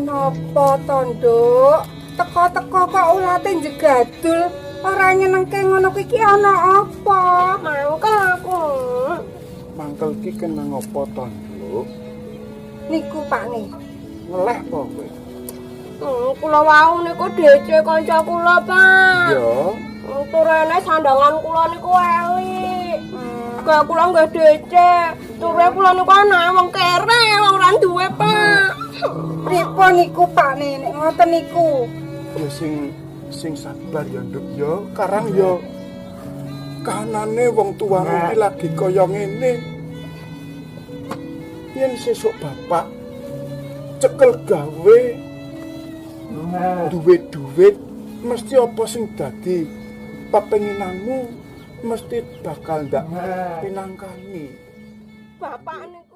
Ana apa to, Nduk? Teko-teko kok ulate jegadul, ora nyenengke ngono kuwi iki ana apa? Mangkel aku. Mangkel ki kena ngopo to, Nduk? Niku Pak ne. Ngeleh apa kowe? Kula wau niku DC kanca kula, Pak. Ya. Turene sandangan kula niku elik. Gak kula nggih DC. Ture kula niku anake wong kere, wong ora duwe, Pak. Pripun niku Pak ne nek ngoten niku? Ya sing sing sabar ya, Nduk, ya. Karang ya kahanane wong tuamu ki lagi kaya ngene. Yen sesuk bapak cekel gawe duwe duit, mesti apa sing dadi pepenginanmu mesti bakal ndak pinangkani. Bapak niku